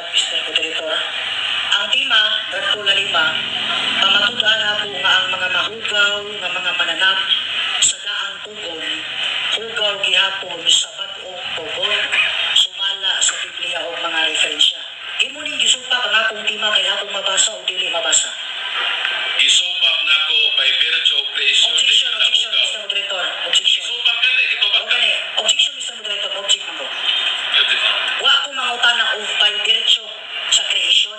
Salamat, Mr. Moderator. Ang tema, Brad Paul Lalima, pamatud-an ako nga ang mga mahugaw nga mga mananap sa daang tugon, hugaw gihapon sa bag-ong tugon, sumala sa Biblia o mga referensya. Imo ning gisupak ang akong tema kay akong mabasa o dili mabasa? Isupak nako by virtue of creation. Objection, Dili na objection, hugaw. Mr. Moderator. Objection. Isupak ka ni, itubag ka. Okay, objection, Mr. Moderator, object mo. Wa ko mangutana og by virtue sa creation.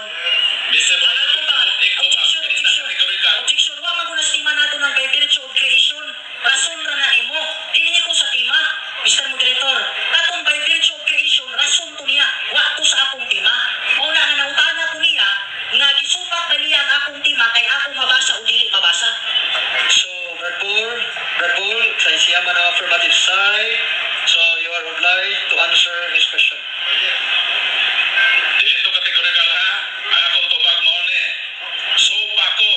Mr. Ang akong pa, objection, objection. Categorical. Objection, wa man ko na tema nato ng by virtue of creation. Rason ra na nimo. Dili ko sa tema, Mr. Moderator. Katong by virtue of creation, rason to niya. Wa to sa akong tema. Mao na nga nangutana ko niya nga gisupak ba niya ang akong tema kay ako mabasa o dili mabasa. So, Brad Paul, sa siya man ang affirmative side, so you are obliged to answer his question. Dili to categorical ha. Ang akong tubag mao ni. Supak ko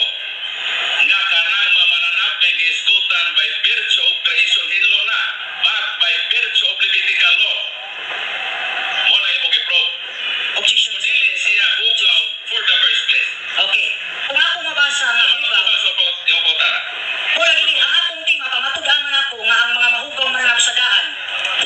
nga kanang mamananap nga gihisgutan by virtue of creation hinlo na, but by virtue of Levitical law. Mao na imong gi-prove. Objection, Mr. Dili Moderator. siya hugaw for the first place. Okay. Kung ako mabasa nga Ano hugaw, ba sa imong pangutana? Wala gini, ang akong tema, pamatud-an man ako nga ang mga mahugaw mananap sa daan,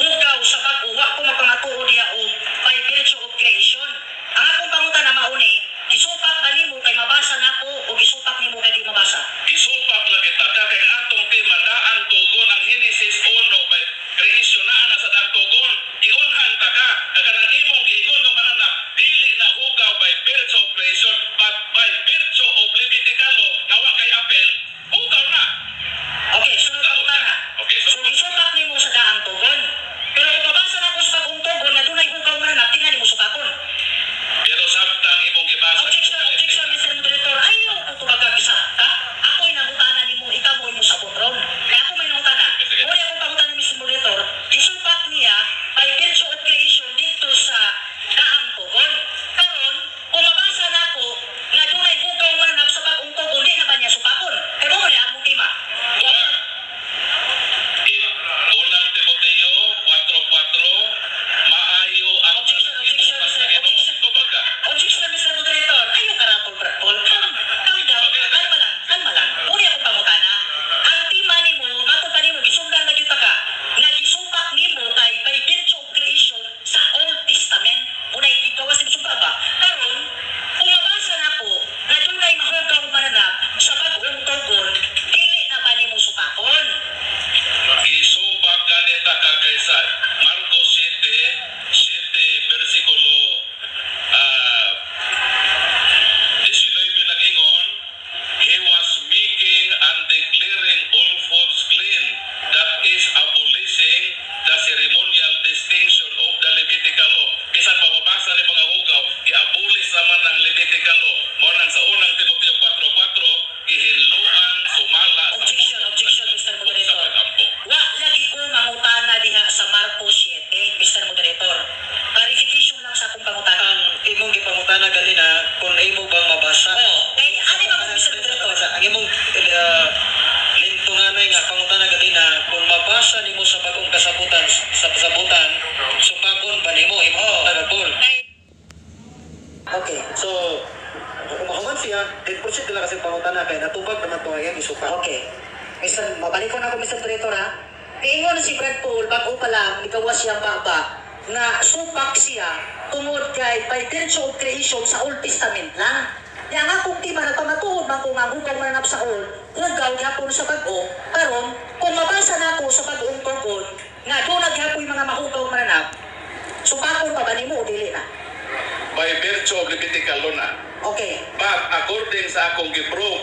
hugaw sa bag-o, wa ko magpamatuo diha og by virtue of creation. Ang akong pangutana mao ni, gisupak ba nimo kay mabasa nako o gisupak nimo kay di mabasa? Isupak lang kita ka kay atong tema daang tugon ang Genesis 1 by creation naa na sa daang tugon. Giunhan ta ka nga kanang imong giingon nga mananap dili na hugaw by virtue of creation but by virtue of Levitical law nga wa kay apel, hugaw na. Okay, sunod pangutana. Okay, So gisupak nimo sa daang tugon. Pero kung mabasa nako sa bag-ong tugon nga dunay hugaw mananap, di na nimo supakon. Pero samtang imong gibasa Objection, objection, Mr. Moderator. Ayaw ko tubaga isa ka. Ako'y nangutana nimo, ikaw mo imong sabot ron. Kaya ako may nangutana. Sige. Uri akong pangutana, Mr. Moderator. Gisupak niya by virtue of creation dito sa daang tugon. Karon, kung mabasa nako nga dunay hugaw mananap sa bag-ong tugon, di na ba niya supakon? Kaya mo man among tema. Unang Timoteo 4:4, maayo ang Objection, objection, ibukas Mr. sa Ginoo. Objection. Tubag ka. Objection, Mr. Moderator. Ayaw karatol, Brad Paul. Calm, calm down. Kalma lang, kalma lang. Uri akong pangutana. Ang tema nimo, matod pa nimo, gisundan na gyud ta ka, nga gisupak nimo kay by virtue of creation sa Old Testament. Unay gigawas nimo sumpa ba? Karon, kung mabasa nako nga dunay mahugaw mananap sa bag-ong tugon, dili na ba nimo supakon? Gisupak ganita ka kaysa Marcos 7, 7 versikulo 19 nag-ingon, "He was making and declaring all foods clean, that is abolishing the ceremonial distinction of the Levitical law." Bisan pa mabasa ni mga hugaw, gi-abolish naman ang Levitical law. Mao nang sa unang Timoteo 4:4, gihinluan sumala sa Objection, pulong objection, sa Mr. Diyos ug sa Moderator. pagampo. Wa lagi ko mangutana diha sa Marcos 7, Mr. Moderator. Clarification lang sa akong pangutana. Ang imong gipangutana ganina kung imo bang mabasa. Oh, kay ani ba mo, Mr. Moderator? Ang imong lintunganay nga pangutana ganina kung mabasa nimo sa bagong kasabutan sa kasabutan, supakon ba nimo imong pangutana, Paul? Kay Okay. So, kung mahuman siya, then proceed na lang kasi pangutana kay natubag naman to ang iyang isupak. Okay. Mr. Mabalik ko na ako, Mr. Moderator, ha. Niingon si Brad Paul, bago pa lang, ikawas siyang baba, nga supak siya tungod kay by virtue of creation sa Old Testament lang. Ya nga kung di man nagpamatuod man kung ang hugaw mananap sa Old, hugaw gyapon sa bag-o, karon kung mabasa nako sa bag-ong tugon, nga doon nagyapoy mga mahugaw mananap, supakon pa ba nimo o dili na? By virtue of Levitical law na. Okay. But according sa akong gi-prove,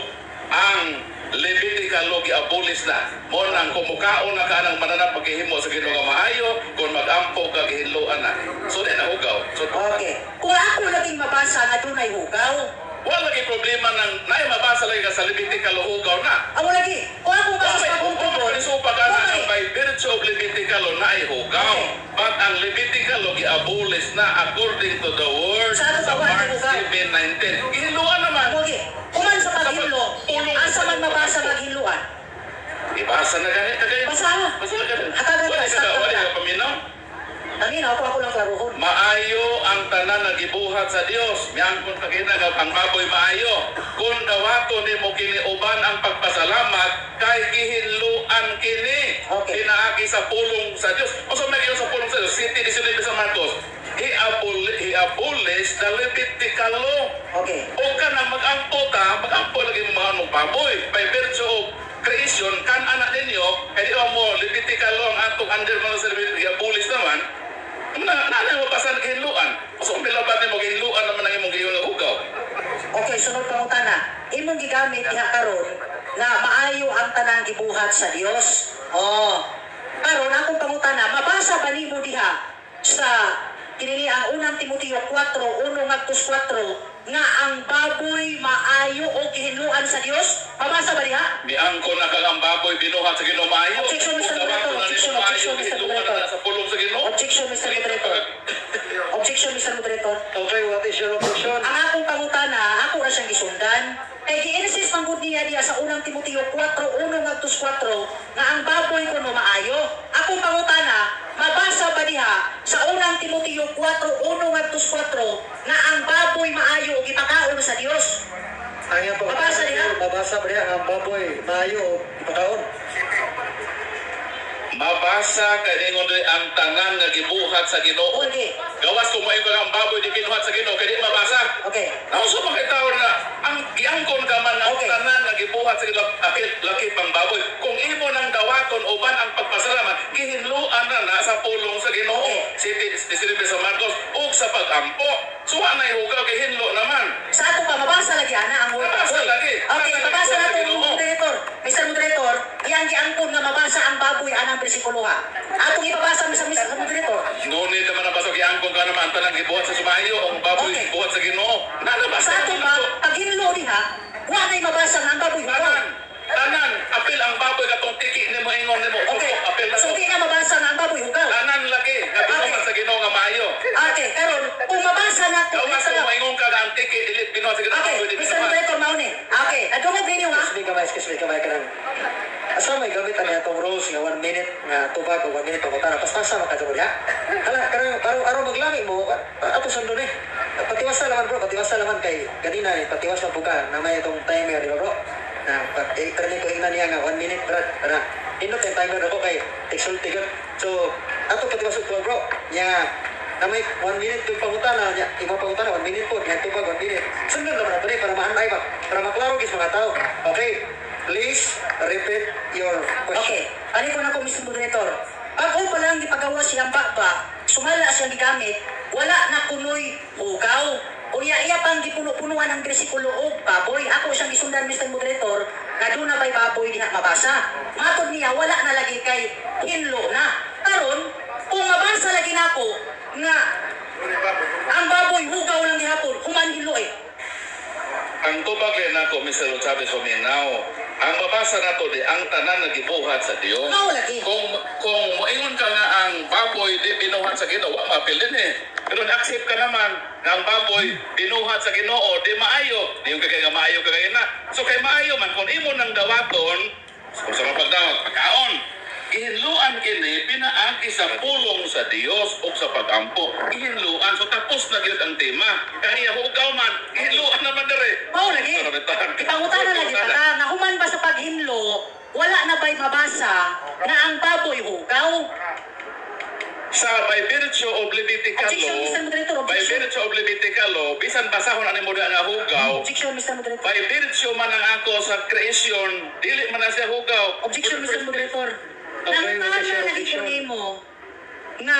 ang Levitical law gi-abolish na. Mo nang kumukaon na ka ng mananap paghihimo sa Ginoo nga maayo, kung mag-ampo ka gihinloan na. So di na hugaw. So Okay. Kung ako laging mabasa nga dunay hugaw, wala lagi problema nang naay mabasa lagi ka sa Levitical law, hugaw na. Amo lagi, kung ako mabasa sa bagong tugon, Supak ana okay. ang by virtue of Levitical law na ay hugaw. Okay. But ang Levitical law gi-abolish na according to the word Sa ano sa ba Mark hugaw? 7:19. Gihinloan naman. Okay. Kuman sa paghilo, asa man mabasa maghiluan? Ibasa na ganit ka kayo. Basa. Basa na ganit. Hatagan ka, Wala ka, stop wala ka. ka paminaw. Kami Paminaw ako, ako lang klarohon. Maayo ang tanan nga gibuhat sa Dios. Miangkon ka kina nga ang baboy maayo. Kung dawato nimo kini uban ang pagpasalamat kay gihinluan kini. Pinaagi sa pulong sa Dios. Unsa may giingon sa pulong sa Dios? 7:19 sa Marcos. He abolished the Levitical law. O kanang mag-ampo ka, mag-ampo lagi mo mga anong baboy. By virtue of creation, kan anak ninyo, kaya di ba mo, Levitical law ang atong under mga sa Levitical, i-abolish naman, na na mo basta naghinluan. So kung milabat nimo, gihinluan naman ang imong giyon nga hugaw. Okay, sunod pangutana. Imong gigamit diha karon nga maayo ang tanang gibuhat sa Dios. Oh. Karon akong pangutana, mabasa ba nimo diha sa kinini ang Unang Timoteo 4:1 ngadto 4 nga ang baboy maayo o gihinluan sa Dios? Mabasa ba diha? Miangkon na kang ang baboy binuhat sa Ginoo maayo. Objection, Mr. Kung dawato Moderator. na nimo Objection, maayo, objection, Mr. gihinluan Moderator. na sa pulong sa Ginoo. Objection, Mr. Moderator. Objection, Mr. Moderator. Okay, what is your objection? Ang akong pangutana, ako ra siyang gisundan. Kay gi-insist man gud niya diya sa Unang Timoteo 4:1 ngadto 4 nga ang baboy kuno maayo. Akong pangutana, mabasa ba diha sa Unang Timoteo 4:1 ngadto 4 nga ang baboy maayo ug gipakaon sa Dios? Ang iyang pangutana, Mabasa diha? Mabasa ba diha ang baboy maayo o ipakaon? Mabasa kay ingon diri ang tanan nga gibuhat sa Ginoo. Gawas kung moingon ang baboy di binuhat sa Ginoo kay di mabasa. Nauso ba kay tawon nga ang giangkon ka man ang tanan nga gibuhat sa Ginoo, apil laki pang baboy. Kung imo nang dawaton uban ang pagpasalamat, gihinluan na na sa pulong sa Ginoo. 7:19 sa Marcos ug sa pag-ampo. So wa nay hugaw kay hinlo naman. Sa ato pa mabasa lagi ana ang word Mabasa baboy. lagi. Okay, Mabasa mabasa lagi na to, Ginoo. moderator. Mr. Moderator, iyang giangkon nga mabasa ang baboy anang bersikulo ha. Atong ipabasa sa Mr. Moderator. Ngunit naman ang basog giangkon ka naman ang tanan gibuhat sa sumayo ang baboy gibuhat sa Ginoo. Nalabasa Sa ato naman pa, ato. pag hinlo diha, wa nay mabasa nga ang baboy hugaw. Tanan, tanan, apil ang baboy katong tiki nimo ingon nimo. Apil na So to. di na mabasa nga ang baboy hugaw. Tanan lagi nga binuhat sa Ginoo nga maayo. Okay, karon kung mabasa na to, Gawas kung moingon ka nga ang tiki dili binuhat sa Ginoo. Okay, Baboy di Mr. binuhat. Moderator, mao ni. Okay, adungog ninyo ha. Excuse me gamay, excuse me gamay kanang. Asa may gamit ani atong rules nga 1 minute nga tubag o 1 minute pangutana, paspasa man ka diha. Hala, kanang aron aron maglami mo ato sundon eh. Patiwasa naman bro, patiwasa naman kay ganina eh, patiwas man pud ka na may atong timer, di ba bro? Na pero ko ingnan niya nga 1 minute brad. Ana, indot yung timer ako kay tigsulti gyud. So ato patiwas og bro. Nya na may 1 minute yung pangutana nya, imo pangutana 1 minute po, nya tubag 1 minute. Sundon naman ato ni para maanay ba, para maklaro gis mga tao. Okay. Please repeat your question. Okay, balik ko na ko, Mr. Moderator. Pag-o pa lang gipagawa siyang baba, sumala siyang gigamit, wala na kunoy hugaw. Unya iya pang gipuno-punuan ang bersikulo og baboy. Ako siyang gisundan, Mr. Moderator, nga doon na ba'y baboy diha mabasa. Matod niya, wala na lagi kay hinlo na. Karon, kung mabasa lagi nako nga ang baboy hugaw lang gihapon, human hinlo eh. Ang tubag rin nako, Mr. Chavez Paminaw, ang mabasa nato di ang tanan nga gibuhat sa Dios. Mao lagi. Kung moingon ka nga ang baboy di binuhat sa Ginoo, wa mapil din eh. Pero accept ka naman nga ang baboy binuhat sa Ginoo, di maayo. Di yung kay nga maayo ka kay na. So kay maayo man kung imo nang dawaton, kung sa pagdawat pagkaon, gihinluan kini pinaagi sa pulong sa Dios ug sa pag-ampo. Gihinluan, so tapos na gyud ang tema. Kaya hugaw man, gihinluan naman dire. Mao lagi. Ipangutana lagi ta ka, nga human ba sa paghinlo, wala na ba'y mabasa na ang baboy hugaw? Sa by virtue of Levitical Objection, law, Mr. Moderator, by objection. virtue of Levitical law, bisan basahon ani mo nga hugaw, Objection, Mr. Moderator. by virtue man ang ako sa creation, dili man na siya hugaw. Objection, Mr. Moderator. Okay, Nangutana what is your lagi ko objection? nimo nga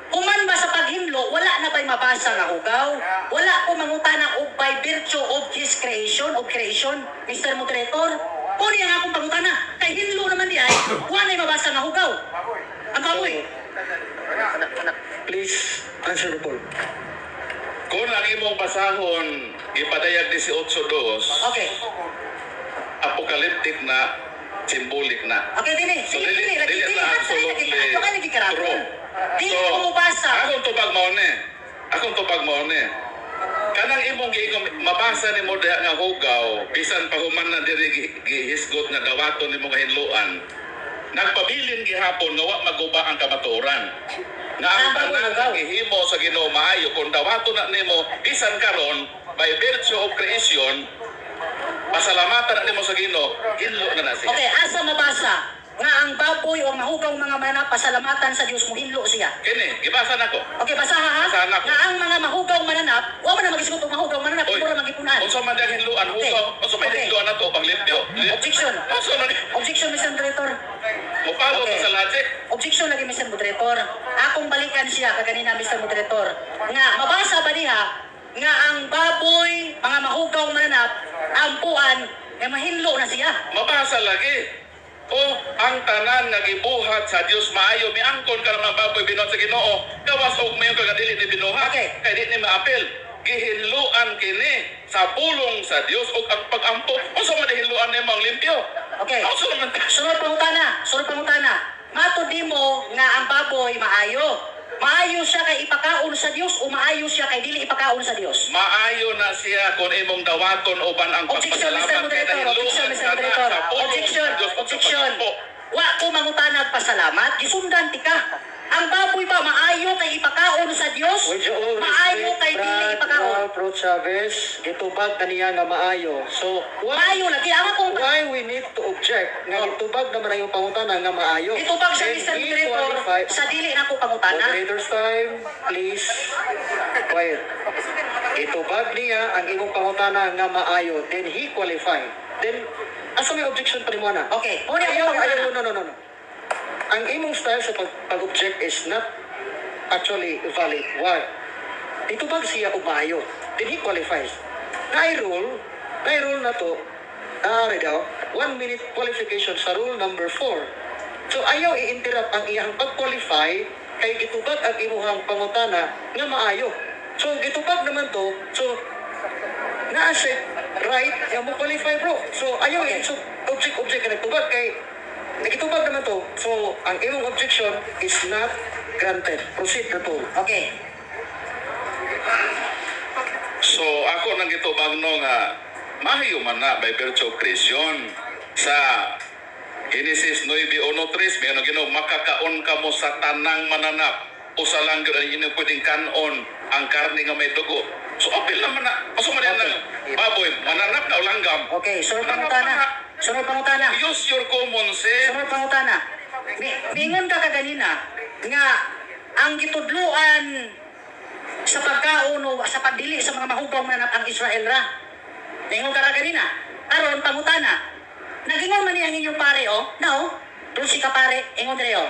human ba sa paghinlo, wala na ba'y mabasa nga hugaw? Wala ko mangutana og by virtue of his creation, of creation, Mr. Moderator. Kung niya nga akong pangutana, kay hinlo naman di ay, wala na'y mabasa nga hugaw. Ang baboy. Please answer the poll. Kung ang imong basahon, ipadayag 18:2, apocalyptic na, symbolic na. Okay, dili. So, Sige, dili, dili. Lagi, dili dili. na Lagi, absolutely lagi, lagi, lagi, true. Dili So, ko mubasa. Akong tubag mao ni. Akong tubag mao ni. Kanang imong giingon mabasa nimo diha nga hugaw, bisan pa human na diri gihisgot nga dawaton nimo nga hinluan. Nagpabilin gihapon nga wa maguba ang kamatuoran. Nga ang Ang baboy tanan hugaw. nga gihimo sa Ginoo maayo. Kung dawaton na nimo bisan karon by virtue of creation, pasalamatan na nimo sa Ginoo, hinlo na na siya. Okay, asa mabasa nga ang baboy o mahugaw mga mananap pasalamatan sa Dios, muhinlo siya? Kini, gibasa nako. Okay, basaha ha. Basahan ako. Nga ang mga mahugaw mananap, wa man na magisgot og mahugaw mananap, Oy, imo ra magipunan. unsa man diyang hinluan, Okay. hugaw, unsa may hinluan nato pang limpyo? Objection. Unsa man? Objection, Mr. Moderator. Mopalo Okay. ta sa logic. Objection lagi, Mr. Moderator. Akong balikan siya kaganina, Mr. Moderator. Nga mabasa ba diha nga ang baboy, mga mahugaw mananap, ampuan, eh mahinlo na siya? Mabasa lagi. O ang tanan nga gibuhat sa Dios maayo, miangkon ka ng baboy binuhat sa Ginoo. Gawas og mayon ka nga dili ni binuhat. Okay. Kay di ni maapil. Gihinluan kini sa pulong sa Dios ug ang pagampo. Unsa man hinluan nimo ang limpyo? Okay. Unsa man? Sunod pangutana, sunod pangutana. Matod nimo nga ang baboy maayo. Maayo siya kay ipakaon sa Dios o maayo siya kay dili ipakaon sa Dios? Maayo na siya kung imong dawaton uban ang Objection, Mr. pagpasalamat kay Moderator. Objection, nahinluan Mr. ka na Moderator. sa pulong Objection. sa Dios ug sa Objection. pagampo. Wa ko mangutanag pasalamat. Gisundan tika. Ang baboy ba maayo kay ipakaon sa Dios? With your all Maayo respect, kay dili Brad ipakaon. Ralph Ro Chavez, gitubag na niya nga maayo. So, why, Maayo lagi ang akong why we need to object nga Oh. gitubag naman ang iyong pangutana nga maayo? Itubag siya, Then Mr. he Moderator, sa dili na ko pangutana. Moderator's time, please. Quiet. Itubag niya ang imong pangutana nga maayo, then he qualify. Then, asa may objection pa nimo na? Okay, mao ni akong Ayaw, pangutana. ayaw, no, no, no, no. Ang imong style sa pag-object is not actually valid. Why? Itubag siya og maayo. Then he qualifies. Na rule na to, daw, 1 minute qualification sa rule number 4. So ayaw i-interrupt ang iyang pag-qualify kay gitubag ang imuhang pangutana nga maayo. So gitubag naman to, so naa siya right nga mo qualify, bro. So ayaw so object object ka nagtubag kay nagitubag naman to. So ang imong objection is not granted. Proceed na to. Okay. So ako nang gitubag no nga maayo man na by virtue of creation sa Genesis 9:1-3 may ano Ginoo, "Makakaon kamo sa tanang mananap, usa lang gyud ang inyong pwedeng kanon, ang karne nga may dugo." So apil naman na. Asa man okay ang baboy, mananap na o langgam? Okay, sunod Mananap pangutana. na. Sunod pangutana. Use your common sense. Sunod pangutana. Mingon ka kaganina nga ang gitudluan sa pagkaon o sa pagdili sa mga mahugaw mananap ang Israel ra. Ningon ka kaganina. Aron pangutana. Nagingon man niya ang inyong pare oh. No, doon si kapare, ingon dire oh.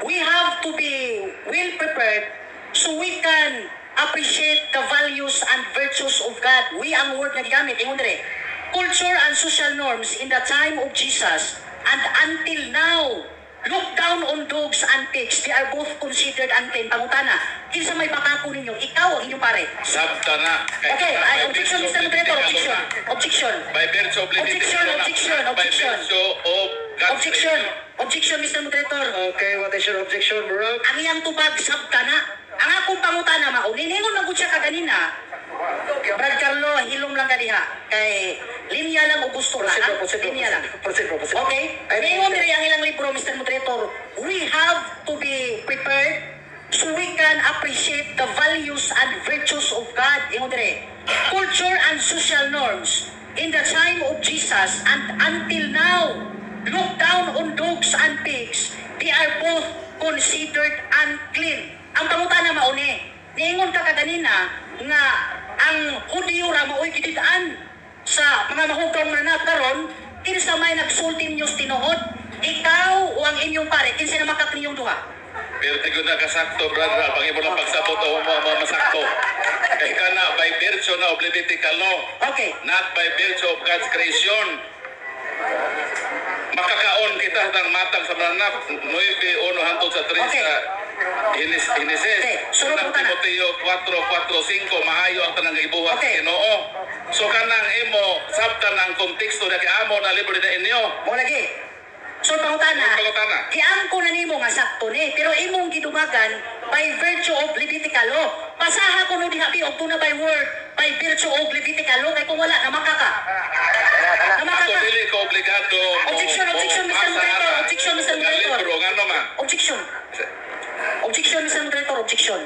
"We have to be well prepared so we can appreciate the values and virtues of God." We ang word na gigamit. Ingon dire. "Culture and social norms in the time of Jesus and until now look down on dogs and pigs. They are both considered unclean." Pangutana, kinsa may bakako ninyo? Ikaw o inyong pare? Sabta na. Kay Okay, by ay, objection, virtue Mr. of Moderator, Levitical objection. law na. Objection. By virtue of Levitical Objection, law na. objection, By objection. virtue of God's Objection. creation. Objection, Mr. Moderator. Okay, what is your objection, bro? Ang iyang tubag, sabta na. Ang akong pangutana mao, niningon man gud siya kaganina. Brad Carlo, hilom lang ka diha. Kay linya lang o gusto ra. Proceed, Ha? bro, proceed, bro, Linya lang. proceed, bro, proceed. Okay? Ay, Ningon diri ang ilang libro, Mr. Moderator. "We have to be prepared so we can appreciate the values and virtues of God." Ingon diri. "Culture and social norms in the time of Jesus and until now look down on dogs and pigs. They are both considered unclean." Ang pangutana mao ni, niingon ka kaganina nga ang Hudiyo ra mao'y gidid-an sa mga mahugaw mananap. Karon, kinsa may nagsulti ninyos tinuod? Ikaw o ang inyong pare? Kinsa na makak ninyong duha? Pero na kasakto, brother. Pag imo lang pagsabot o mo mo masakto. Kay kana by virtue na of Levitical law, not by virtue of God's creation. Makakaon kita ng matang sa mananap 9:1 hangtod sa 3 sa Genesis. Okay, sunod Unang po ta na. Timoteo 4:4-5, maayo ang tanang gibuhat sa Ginoo. So kanang imo sabtan ang konteksto na kay amo na libre na inyo. Mo lagi. So pangutana, Pangutana. Giangko na nimo nga sakto ni, pero imong gidumagan by virtue of Levitical law. Basaha ko no diha bi og tuna by word by virtue of Levitical law kay kung wala namaka ka. Namaka Ako ka. dili ko obligado Objection, mo objection, Mr. basa Moderator. ana. Objection, Mr. Nga Moderator. libro, ngano man. Objection. Objection, Mr. Moderator, objection.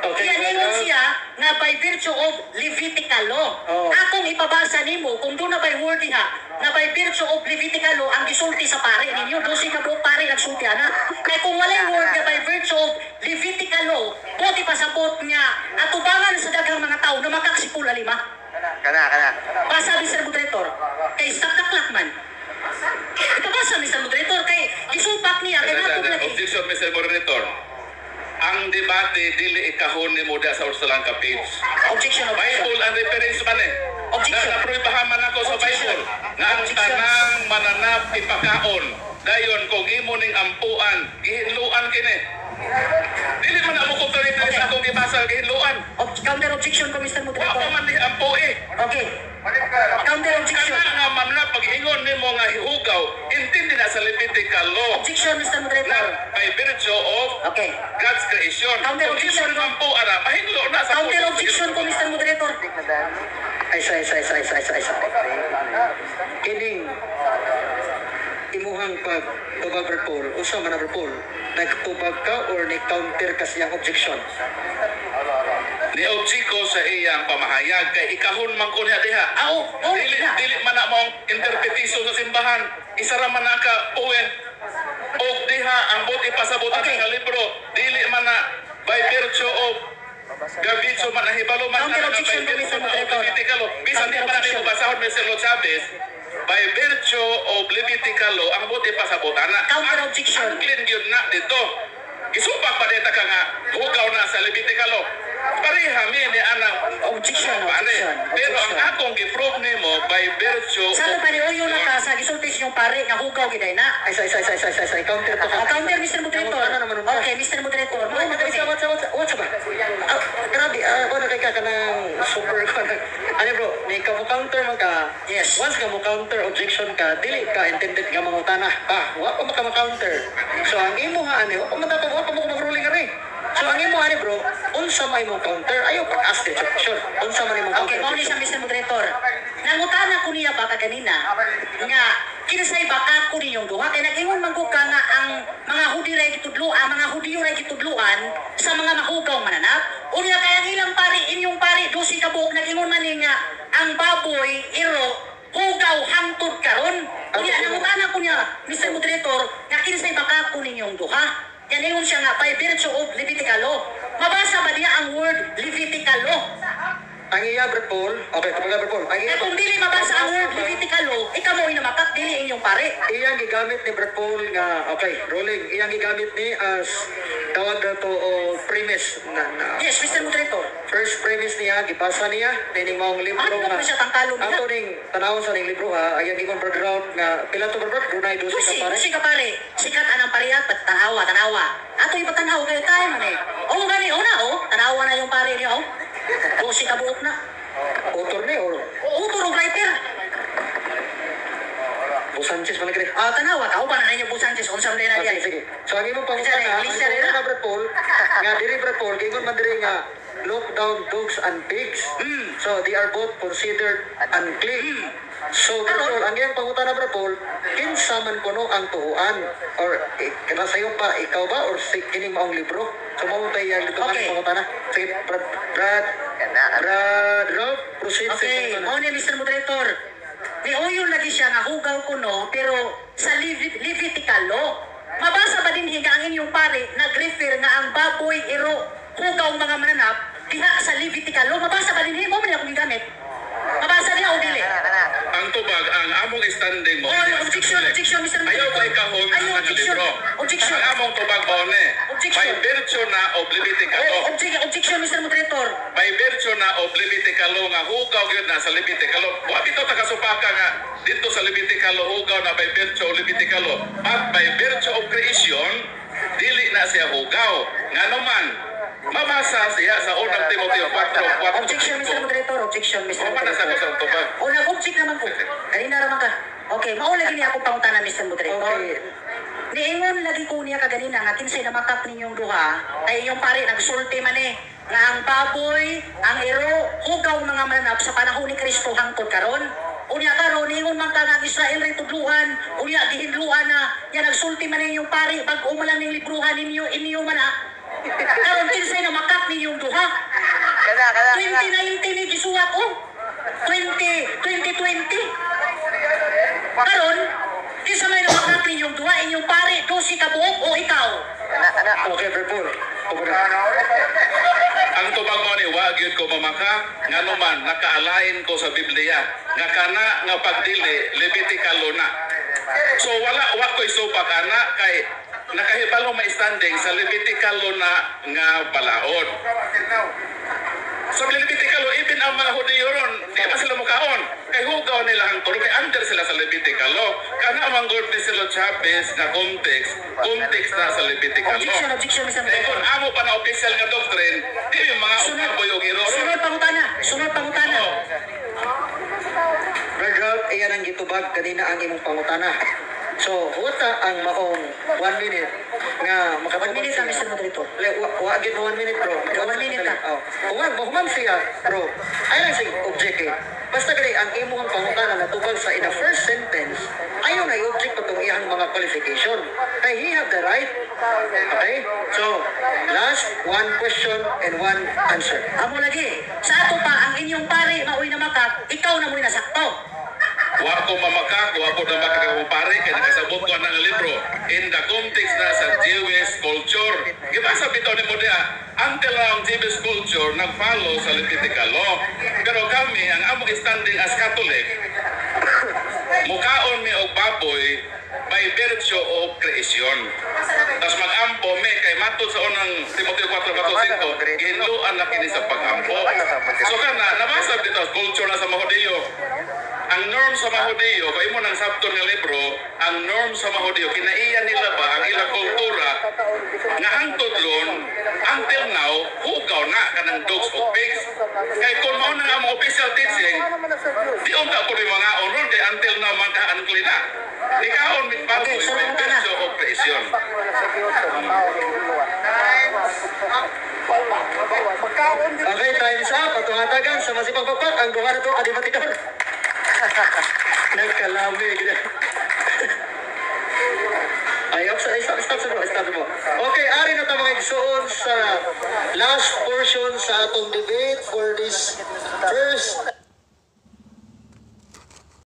Okay, Kaya ningon well, siya nga by virtue of Levitical law. Oh. Akong ipabasa nimo kung doon na by word diha nga by virtue of Levitical law ang gisulti sa pare ninyo, 12 ka buok pare nagsulti ana. Kay kung walay word nga by virtue of Levitical law, buti pasabot niya atubangan sa daghang mga tao na makaksipula lima. Kana, kana. Basa, Mr. Moderator. Kay stop the clock man. Ipabasa, Mr. Moderator, kay gisupak niya kay natong lagi. Objection, Mr. Moderator. Ang debate, dili ikahon ni mo sa usa lang ka page. Objection, objection. Bible ang reference man eh. Objection. Na napruibahan man ako sa Objection. Bible nga ang Objection. tanang mananap ipakaon. Dayon kung imo ning ampuan, gihinluan kini. Dili man na mo contradict sa akong gibasa, gihinluan. Counter objection ko, Mr. Wa Moderator. pa man ni ampo eh. Okay. Counter objection. Kana nga mananap pag-ingon nimo nga hihugaw, intindi na sa Levitical law. Objection, Mr. Moderator. Na by virtue of God's creation. Counter Kung imo objection ning ko. ampuan, mahinlo na sa Counter puso. objection ko, Mr. Moderator. Ay, sa, isa, isa, isa, isa, isa. Kining imuhang pag tubag, Brad Paul, usa man na, Brad Paul, nagtubag ka or ni-counter ka siyang objection? Ni-object ko sa iyang pamahayag kay ikahon man ko niya diha. Ah, oh, Dili na. dili man na mong interpretation sa simbahan. Isa ra man na ka point. Og diha ang buti pasabot sa libro, dili man na by virtue of Gabitso man nahibalo man Counter na by objection ko, virtue Mr. na of Moderator. Levitical law. Bisan di Counter pa na nimo objection. basahon, Mr. Lo Chavez, by virtue of Levitical law ang buti pasabot ana. Counter objection. Ang clean gyud na dito. Gisupak pa dita ka nga hugaw na sa Levitical law. Pareha mi ni anang Objection, Pare. objection, Pero ang objection. akong gi-prove nimo by virtue Sa pa ni Oyo na ka sa gisulti sa inyong pare nga hugaw giday na. Ay, sa, isa, isa, isa, isa, isa, counter to ka. Ah, counter, Mr. Moderator. Ano naman ka? Okay, Mr. Moderator. Oh, Mao what's up, what's up, what's up, what's up ba? Ah, grabe, wala kay ka kanang super ko. Ano bro, ni ka mo counter man ka. Yes. Once ka mo counter objection ka, dili ka intended nga mangutana. Ah, wa pa ka ma-counter. So ang imo ha ani, wa pa man wa pa mo mag-ruling ari. So ang imo ani bro, unsa may mo counter? Ayo pag ask the objection. Unsa man imong Okay, counter? mao ni siya, Mr. Moderator. Nangutana ko niya ba kaganina nga kinsay baka ko ninyong duha kay nag-ingon man ko ka nga ang mga Hudi ray gitudloan, ang mga Hudiyo ray gitudloan sa mga mahugaw mananap. Unya kay ang ilang pari, inyong pari, 12 ka buok nag-ingon man ni nga ang baboy iro hugaw hangtod karon. Unya nangutana ko niya, Mr. Moderator, nga kinsay baka ko ninyong duha. Yan ingon siya nga by virtue of Levitical law. Mabasa ba niya ang word Levitical law? Ang iya, Brad Paul, okay, kumbaga Brad Paul, ang iya Kaya kung dili mabasa ang word Levitical law, ikaw mo inamakak, dili inyong pare. Iyang gigamit ni Brad Paul nga okay, rolling. Iyang gigamit ni as tawag na to o premise na Yes, Mr. Moderator. First premise niya, gibasa niya nining maong libro Ano nga ba siya tangkalon niya? Ato ning tanawon sa ning libro ha, ayang gingon Brad Rout nga pila to, Brad Rout? Dunay 12 ka Dusi, pare. dusi ka pare. Sikat anang pariat, pat tanawa, tanawa. Ato yung patanaw kayo tayo man eh. O gani, o na oh, tanawa na yung pare niya oh. 12 ka buok na. Author ni or O author o writer. Bo Sanchez man lagi. Ah, tanawa ka, uban na ninyo po Sanchez, unsam din na Ah, diyan. sige, sige. So ang imong pangutana, Isa, ang Iglesia pangutana nila. Brad Paul, nga diri Brad Paul, giingon man diri nga look down dogs and pigs. So they are both considered unclean. So Brad Karon? Paul, ang iyang pangutana Brad Paul, kinsa man kuno ang tuhuan or eh, kana sayo pa ikaw ba or si kining maong libro? So mao tay iyang dito Okay. ang pangutana. Sige, Brad Brad Kana, kana. Brad Rob, proceed sa Okay, pangutana. mao ni Mr. Moderator. Ni Oyo lagi siya nga hugaw ko no, pero sa Levitical law. Mabasa ba din higa ang inyong pare nag-refer nga ang baboy iro hugaw mga mananap diha sa Levitical law? Mabasa ba din mo man akong gigamit? Mabasa niya o dili? Kana, kana. Ang tubag, ang among standing mo. Oh, objection, objection, Mr. Ayaw Moderator. kay kahon Ayaw, ang objection. libro. Objection. Ang among tubag mo ni. Objection. By virtue na of Levitical Oh, law. objection, Mr. Moderator. By virtue na of Levitical law nga hugaw gyud na sa Levitical law. Wa bitaw ta kasupaka nga dito sa Levitical law hugaw na by virtue of Levitical law. But by virtue of creation, dili na siya hugaw. Ngano man, mabasa siya sa unang Timoteo 4:4. Objection, Mr. Moderator. Objection, Mr. O man Moderator. sa ko tubag. O, nag-object naman ko. Kanina raman ka. Okay, mao lagi niya akong pangutana, Mr. Moderator. Okay. Niingon lagi ko niya kaganina nga kinsay namakak ninyong duha ay inyong pare nagsulti man eh nga ang baboy, ang iro, hugaw mga mananap sa panahon ni Kristo hangtod karon. Unya karon niingon man ka nga ang Israel ray tudluan, unya gihinluan na nya nagsulti man inyong pare bag-o man lang ning libruhan ninyo inyo man ah. Karon, kinsay namakak ninyong duha? Kana, kana, kana. 2019 ni gisuwat oh. 20 2020. Karon, kinsa may namakak ninyong duha, inyong pare 12 ka buok o ikaw? Kana, kana. Okay, Brad Paul. Tubag na. Ang tubag mo ni wa gyud ko mamaka, ngano man nakaalain ko sa Biblia nga kana nga pagdili Levitical law na. So wala, wa ko'y supak ana kay nakahibalo may standing sa Levitical law na nga balaod. Sa Levitical law, even ang mga Hudiyo ron, di ba sila mukaon? Kay hugaw nila ang turo, kay under sila sa Levitical law. Kana man gud ni sila Chavez nga context, context na sa Levitical law. Objection, objection, Mr. Kay kung Moderator. amo pa na official nga doctrine, di yung mga Sunod, upaboy og iro. sunod pangutana, sunod pangutana. Oh. Brad Ralph, iyan ang gitubag kanina ang imong pangutana. So, huta ang maong 1 minute nga makatubag 1 minute siya. lang, Mr. Moderator. Le, wa gyud mo 1 minute, bro. 1 minute lang. Oh. Human, human siya, bro. Ay lang sig object eh. Basta gali ang imong pangutana natubag sa in the first sentence, ayaw na i-object pa tong iyang mga qualification. Kay he have the right. Okay? So, last one question and one answer. Amo lagi. Sa ato pa, ang inyong pare maoy namakak, ikaw na mo'y nasakto. Wa ko mamakak, wa ko na makakakumpare kay nakasabot ko ng libro in the context na sa Jewish culture. Gibasa bitaw ni mo diha, until now ang Jewish culture nag-follow sa Levitical law. Pero kami, ang among standing as Catholic, mukaon mi og baboy by virtue of creation. Tapos mag-ampo mi kay matod sa unang Timoteo 4:5, gihinluan na kini sa pag-ampo. So kana nabasa dito culture na sa mga Hudiyo. Ang norm sa mga Hudiyo, kay mo nang sabton nga libro, ang norm sa mga Hudiyo, kinaiya nila ba ang ilang kultura nga hangtod ron, until now, hugaw na kanang dogs o pigs. Kay kung mao na nga among official teaching, di unta po rin mga ron kay until now man ka unclean na. Ikaon mit baboy Okay, so by ka na. virtue of creation. Okay, time's up. Atong hatagan sa masipag pakpak ang duha na to ka debatidor. Nagkalami. Ay, stop, stop, stop, stop, stop mo. Okay, ari na ta, mga igsoon, sa last portion sa atong debate for this first